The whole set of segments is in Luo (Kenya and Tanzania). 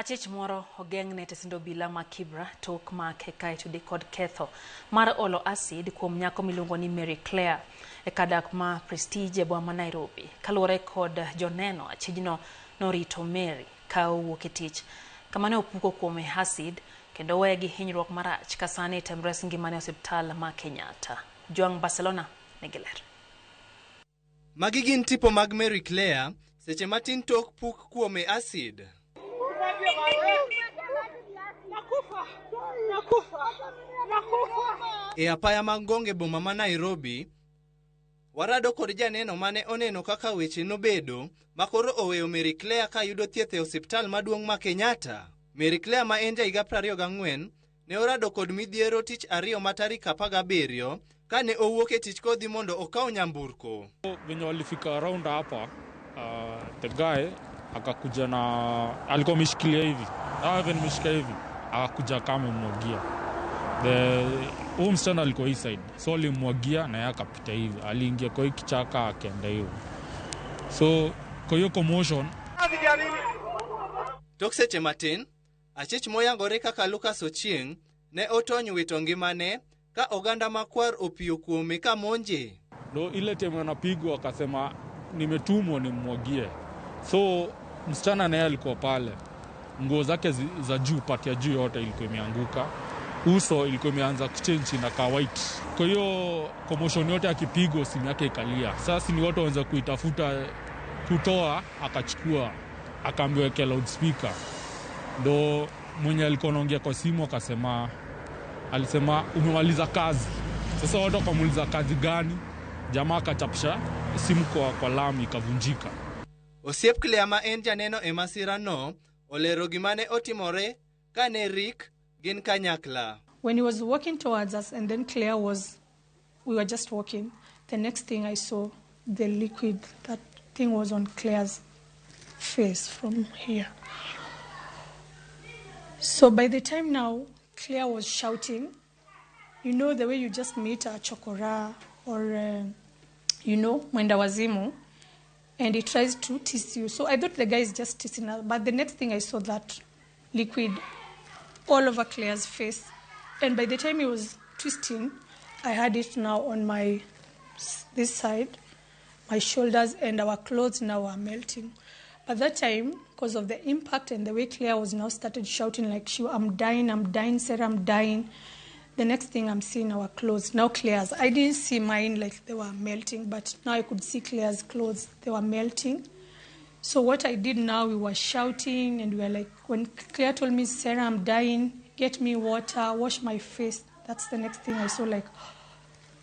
Achich moro ogeng'ne tesend obila ma Kibra tok make ka itudi kod ketho mar olo acid kuom nyako miluongo ni Mary Claire e kar dak ma Prestige e boma ma Nairobi. Kaluwore kod joneno, achijno norito Mary ka owuok e tich kama ne opuko kuome acid kendo oweye gi hinyruok marach ka sani item res ngimane e osiptal ma Kenyatta. Jwang' Barcelona nigi ler. Magi gin tipo mag Mary Claire seche matin tok puk kuome acid. E apaya mag Ngong e boma ma Nairobi, warado kod janeno mane oneno kaka weche nobedo ma koro oweyo Mary Claire ka yudo thieth e osiptal maduong' ma Kenyatta. Mary Claire ma en jahiga 24 ne orado kod midhiero tich ariyo ma tarik 17 kane owuok e tich kodhi mondo okaw nyamburko. Venye walifika around hapa, the guy akakuja na alikuwa ameshikilia hivi, venye nimeshika hivi, akakuja kama amemwagia the huyu msichana alikuwa hii side, so alimwagia na yeye akapita hivi, aliingia kwa hii kichaka akaenda hivyo, so kwa hiyo commotion. Tok seche matin, achich moyangore kaka Lucas Ochieng ne otony wito ngimane ka oganda makwar opiyo kuome ka monje. Ndo ile time anapigwa akasema nimetumwa nimwagie. So msichana naye alikuwa pale, nguo zake za juu, part ya juu yote ilikuwa imeanguka, uso ilikuwa imeanza kuchange inakaa white. Kwa hiyo commotion yote akipigwa, simu yake ikalia. Sasa ni watu waanza kuitafuta kutoa, akachukua akaambiwa weke loudspeaker. Ndo mwenye alikuwa anaongea kwa simu akasema, alisema umemaliza kazi. Sasa watu wakamuuliza kazi gani? Jamaa akachapisha simu kwa lami ikavunjika. Osiep Claire ma en janeno e masirano olero gima ne otimore kane Rick gin kanyakla. When he was walking towards us and then Claire was, we were just walking. The next thing I saw, the liquid, that thing was on Claire's face from here. So by the time now, Claire was shouting, you know the way you just meet a chokora or, you know, mwenda wazimu, and he tries to tease you. So I thought the guy is just teasing her, but the next thing I saw that liquid all over Claire's face. And by the time he was twisting, I had it now on my this side, my shoulders, and our clothes now were melting. But that time, because of the impact and the way Claire was now started shouting like, she, I'm dying, I'm dying, Sarah, I'm dying. The next thing I'm seeing our clothes, now Claire's. I didn't see mine like they were melting, but now I could see Claire's clothes, they were melting. So what I did now, we were shouting and we were like, when Claire told me, Sarah, I'm dying, get me water, wash my face. That's the next thing I saw, like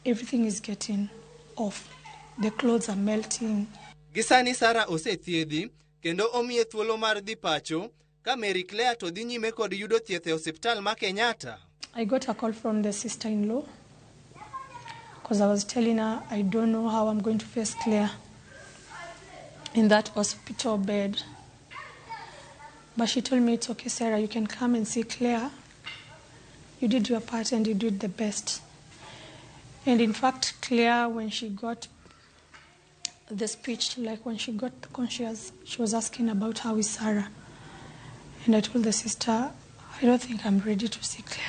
everything is getting off. The clothes are melting. Gisani Sarah osethiedhi kendo omiye thuolo mar dhi pacho ka Mary Claire to dhi nyime kod yudo thieth e osiptal ma Kenyatta. I got a call from the sister-in-law because I was telling her I don't know how I'm going to face Claire in that hospital bed. But she told me, it's okay, Sarah, you can come and see Claire. You did your part and you did the best. And in fact, Claire, when she got the speech, like when she got conscious, she was asking about how is Sarah. And I told the sister, I don't think I'm ready to see Claire.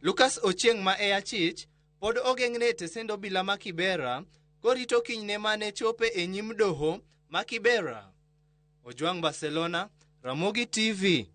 Lucas Ochieng ma e achich pod ogeng'ne e tesend obila ma Kibera korito kinyne mane chope e nyim doho ma Kibera. Ojwang Barcelona, Ramogi TV.